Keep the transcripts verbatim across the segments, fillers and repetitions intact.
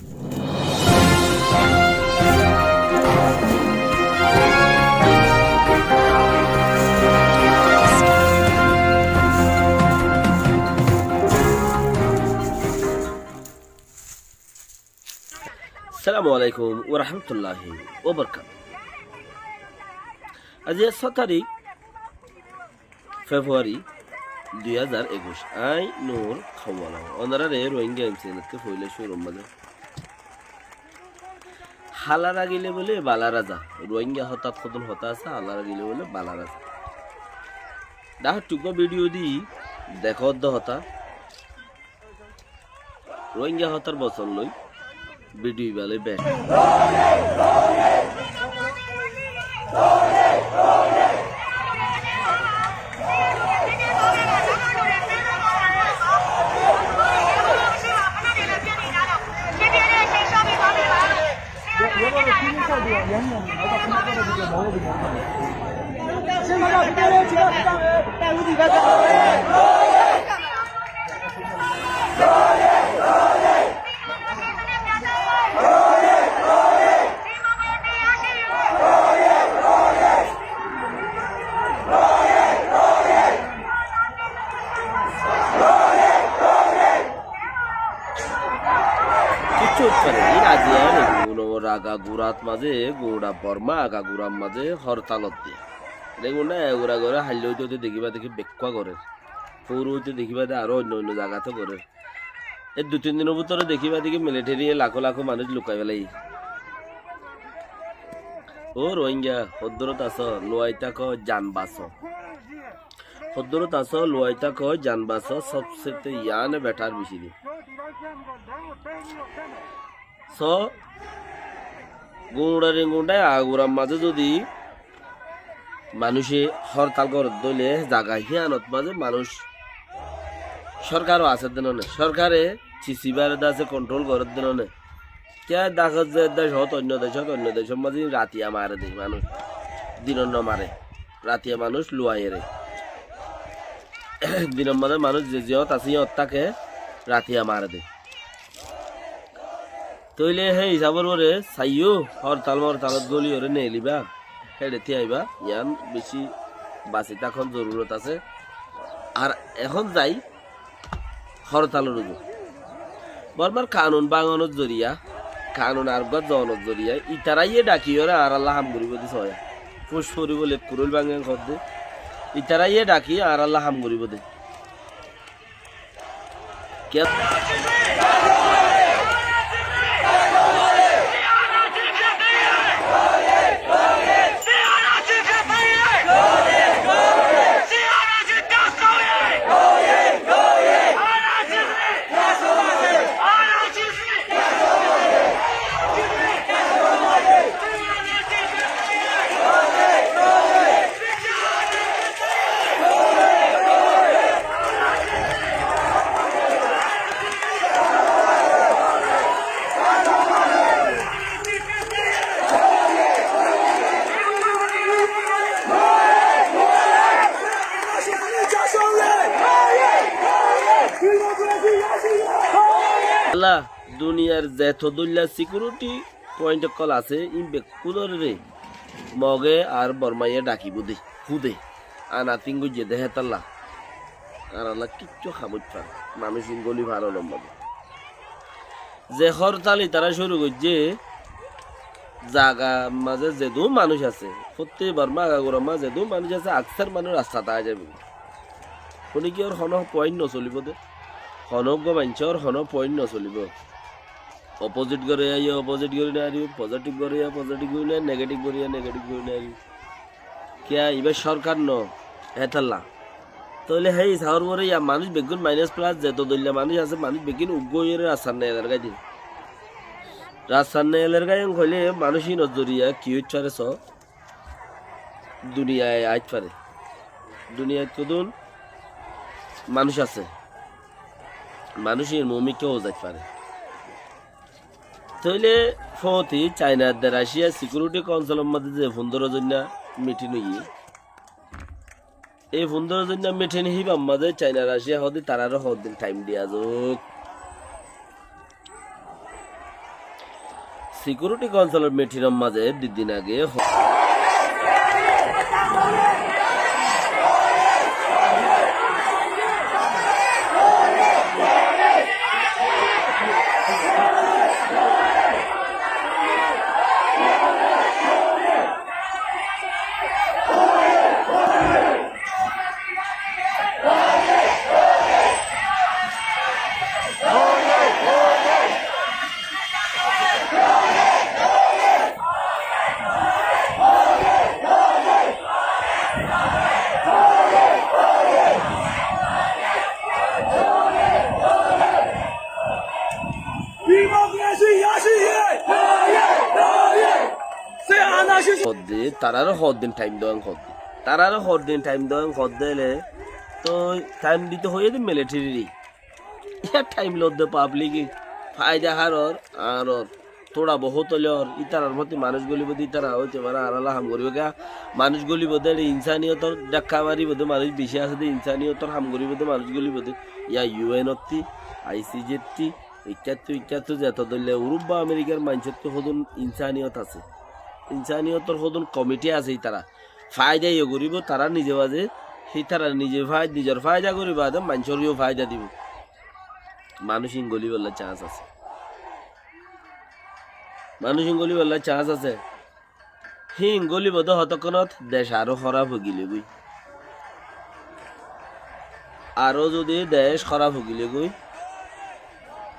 Assalamu alaikum wa rahmatullahi wa barakatuhu. Aijja só tarík February dui házar ekuic. Añí Nur Kawala. Ónorare Rohingya M C N ottú foila cúrur mazé. Hála ragile bóle bala raza. Rohingya hotát hodún hotá asé, hála ragile bóle bala raza. Dahá tuggúa video di dekó de hotá. Rohingya hotár bosón loi video ibá loi bek. Kiccú óit fare, í raziya Rengun or agagurát mazé, gura Borma agagurát mazé hortalot diya. Rengun e gura gura hailla óite óite dekíba dekí bekkúa gorér. Foóru óite dekíba de aró oinno oinno zagat ó gorér. E dui tin dinor bútore dekíba dekí military ye lakó lakó manúic lukai félaiye. Ó Rohingya, hoddúrot asó, luwai táko, jan basó. Hoddúrot asó, luwai táko, jan basó, sobse te yián betar beci de. Só, gura Rengun e agagurát mazé zodi manúice hortal gorér dóile zaga híyanot mazé manúic sorkar ó asé de no né. Sorkare sisibare de asé, kontrol gorér de no né. Kiyá dahá ze dec hot oinno dec hot oinno decor mazé ratiya mare de manúic, dinot no mare. Ratiya manúic luwaiyere. Dinot mazé manúic ze ziyót asé yót táke, ratiya mare de. Tóile hé hísabor uore saiyó, hortal mortalot góliyore neelibá, héçe tíaiba, yián beci basi tákon zorurot asé. Ar ehón zai hortalor uzu. Bormar kanun báñgonor zoriya, kanun areggúa zonor zoriya, itaraye dhakiyore añáralla ham goríbo de soóya. Fús foribó lekkuróil báñgen hoódde. Itaraye dhaki añáralla ham goríbo de. Kiyá? Duniyar zeto dóilla sikiuriti point ókkol asé, ín bekkúnoré Moge ar Bormaye dhakibó de, húde. Ana tin goijjé de hétalla. Añáralla kiccú ham óit fare. Manúic ín góli fare lomba de. Ze hórtal itará cúru goijjé, zaga mazé zedún manúic asé, fottí Borma agagura mazé zedún manúic asé, aksar manúic rastat aái zaibói. Honókiyór honó point nosolibó de. Honóggua maincór honó point nosolibó. Opposite gorí aiyé opposite gorí no faribó, positive gorí aiyé positive gorí no faribó, negative gorí aiyé negative gorí no faribó. Kiyá, ibá sorkar no, hétalla. Tóile hé hísabor uore yá manúic beggún minus plus zeto dóilla manúic asé, manúic beggún uggúa óiyore rastat neelor gai de. Rastat neelor gai hoilé manúic ínor zoriya ki óit fare soó? Duniyai ait fare. Duniyait hodún manúic asé. Manúic ín mumikká ózait fare. Tóile fóti Caina edde Raciya Sikiuriti Kaunsilor mazé ze fundóro zoinna mithin óiye, e fundóro zoinna mithin híbar mazé Caina Raciya hoóde taráre hoddin thaim diya zouk. Sikiuriti kaunsilor mitinor mazé dui din age ho- Democracy asé! Hoódde, tarare hoddin thaim doó, hoódde. Tarare hoddin thaim doó, hoódde le. Toi thaim dito hoiyé de military re. Iyá thaim lodde public e. Faida haror, aror. Tóra bohút óilor, ítarar moti manúic golibo de, ítara óite fare, añára ham goribo kiya? Manúic golibo de, ere insaniyotor dhakka maribo de, manúic beci asé de, insaniyotor ham goribo de, manúic golibo de. Iyá U N ottí, I C J ottí, ikkáttu, ikkáttu zeto dóilla Uróbba Amerikar maincóttu hodún insaniyot asé. Insaniyotor hodún komiti asé ítara. Faida yo goribo, tara nize baze, hítara nize fai-, nizor faida goribo, ade maincóre yo faida dibo. Manúic in golibolla chance asé. Manúic in golibolla chance asé. Hín golibo de hotokkonot dec aró hóraf ói gilé goi. Aró zodi dec hóraf ói gilé goi,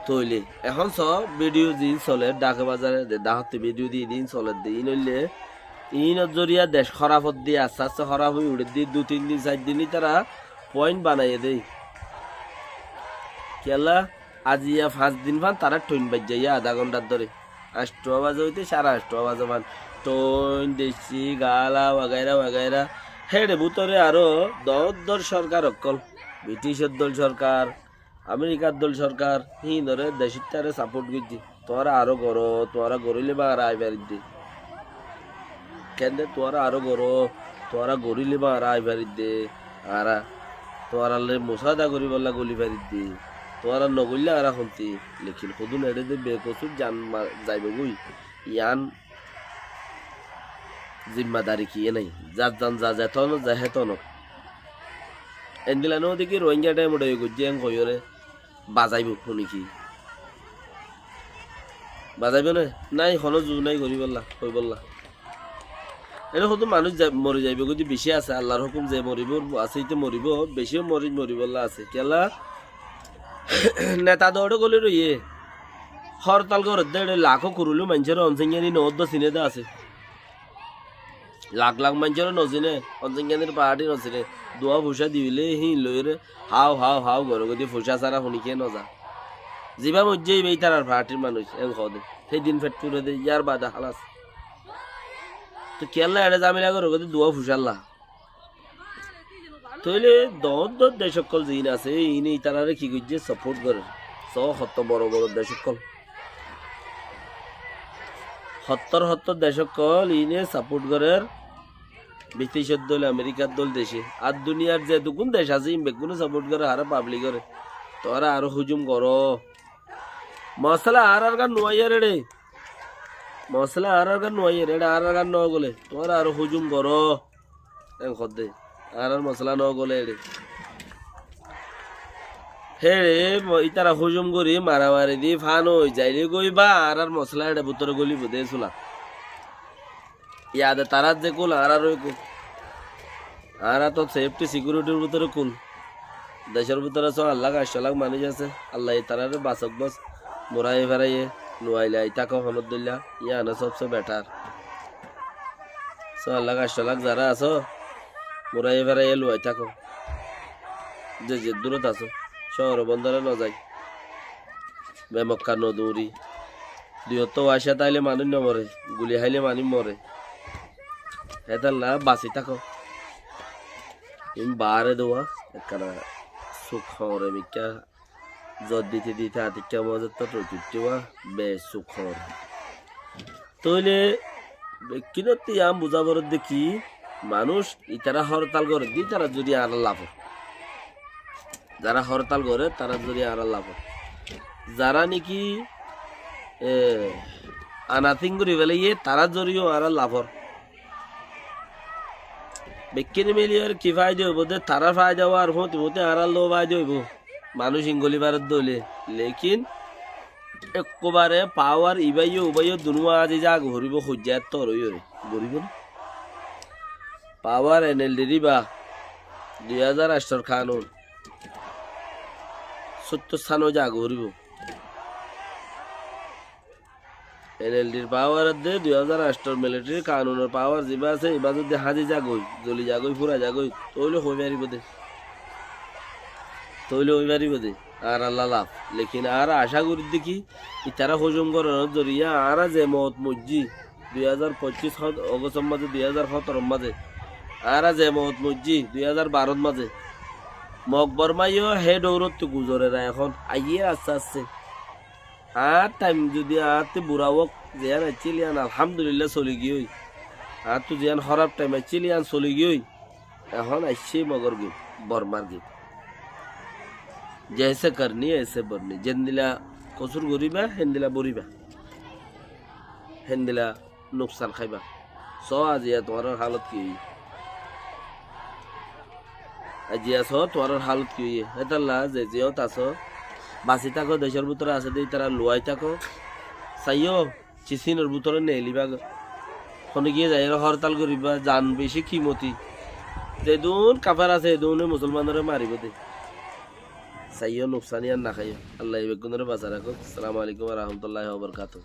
tóile ehón só, video zin soler, Dhaka bazare de, Dhakattú video di din soler de, in óile, inor zoriya dec hóraf ódde, aste aste hóraf ói uçédde, dui tin din, sair din ítara point banaiyé de. Kiyólla, aijja fañs din fán tará thoin baijjé, adá gonthár dóre. Añcthuwa baze óite sáre añcthuwa baze fán. Thoin, decci, gala, wagaira wagaira. Héçe bútore aró doóñr doóñr sorkar ókkol. Briticor dol sorkar, Amerikar dol sorkar, híinore decóttáre sapót goijjé. Tuáñra aró goró, tuáñra goríle ba añára ai faridde. Kende tuáñra aró goró, tuáñra goríle ba añára ai faridde. Añára tuáñralloi musáada goríbolla goli faridde. Tuáñra nogoillé añára honti, lekin hodún eçé de bekosúr jan ma-, zaibogói, yián zimmadari kiyé nái. Zar zan za zetónot, za hétónot. Endilla no deki Rohingya dhemodhe goijjé en hoiyóre bazaibó honikiye. Bazaibó né? Nái, honó zu nái goríbolla, hoibólla. Ere hodún manúic za-, mori zaibo goi de beci asé, Allar hókum ze moribór asé, íte moribó, beci mori-, moribólla asé. Kiyólla neta de óçe goli roiyé. Hórtal gorédde eçé lakó kuruli maincóre Onsingyani noóddo siné de asé. Lak lak maincóre nosiné, Onsingyani parti nosiné. Duwa foicá dibile híin loiyóre háu háu háu goré goi de foicá sára honikiye noza. Zibá moijjé íba ítarar partir manúic, en hoó de. Hédin feth fure de, yar bade hálas. Toi kiyólla eçé zamela goró goi de duwa foicálla. Tóile doóñr doóñr dec ókkol ziín asé, iíne ítararé ki goijjé? Sapót gorér. Só, hotto boro boro dec ókkol. Hottór hottór dec ókkol iíne sapót gorér. Briticor dol, Amerikar dol dece. Ar duniyar zedukkún dec asé, iín beggúne sapót gorér, hará pablik oré. Tuáñra aró hújum goró. Mosala añárar gán nuaiyér eçé. Mosala añárar gán nuaiyér eçé, añárar gán nogolé. Tuáñra aró hújum goró. En hoódde, añárar mosala nogolé eçé. Héçe mo-, ítara hújum gorí maramari di fán ói zailé goi ba añárar mosala eçé bútore golibo de sulat. Yade tarár ze kul, añárar ói kul. Añára to sefti sikuritir bútore kul. Decór bútore só lak, añctho lak manúic asé. Allaye tarare basok bos. Murai feraye, nuaile ai táko honór dóilla. Yíano sobse betar. Só lak, añctho lak zará asó, murai feraye luai táko. Ze ze durot asó, cóhor bondore nozai. Bemokka noduñri. Duiyottú wacá táile manúic nomoré, guli háile manúic moré. Hétolla basi táko. Iín baáre dua, ekkana suk hoñre mikká, zor dite dite atikká mozottú roi tuitté wá, be suk hoñre. Tóile bekkúnottú yián buzá foredde ki, manúic itará hórtal goredde, itará zodi añárar laf. Zará hórtal goré, tará zodi añárar laf. Zará niki, e, Anatíng gorí felaiyé, tarár zoriya añárar laf ór. Bekkúne mili ar ki faida óibo de, tarár faida óibo ar fúñti fúñti añárar lóo faida óibo. Manúic ingoli faredde óile. Lekin ekkubare pawar ibáye ubáye dunúa azi zaga goríbo, hoijja ettór óiyore. Goríbo né? Pawar en el dir ibá dui házar añctor kanun sóttor sanot zaga goríbo. En el dir pawar edde dui házar añctor militari kanunor pawar zibá asé, ibá zodi házi zagói, zoli zagói, fúrai zagói, tóile hoi faribó de. Tóile hoi faribó de. Añáralla laf. Lekin añára acá gorídde ki, itará húcum gorónor zoriya añára ze moot moijjí, dui házar foccíc hot-, Ogostor mazé, dui házar hótoror mazé, añára ze moot moijjí, dui házar barot mazé, Mog Bormá yó hé dhourottu guzorer ehón, aiyér asté asté. Añár thaim zodi añáttu bura ók, ziyán aiccíl yían alhamdulillah soli giyói. Añáttu ziyán hóraf thaim aiccíl yían soli giyói. Ehón aiccé Mogor gin, Bormar gin. Jaise karni, aise barni. Zendila kosúr goríba, héndila bóriba. Héndila nuksan háiba. Soó aziya tuáñrar hálot ki óiye? Aziya soó tuáñrar hálot ki óiye? Hétolla ze ziyót asó, basi táko, decór bútore asé de ítara luwai táko. Saiyó, cisínor bútore neelibá goi. Hone giyé zaiyóre hórtal goríba, zan bicí kimoti. Zedún kafer asé, edúne musolmanore maribó de. Saiyó, nuksan yían no háiyo. Allaye beggúnore basai rakók. Assalamu alaikum wa rahmatullahi wa barakatuhu.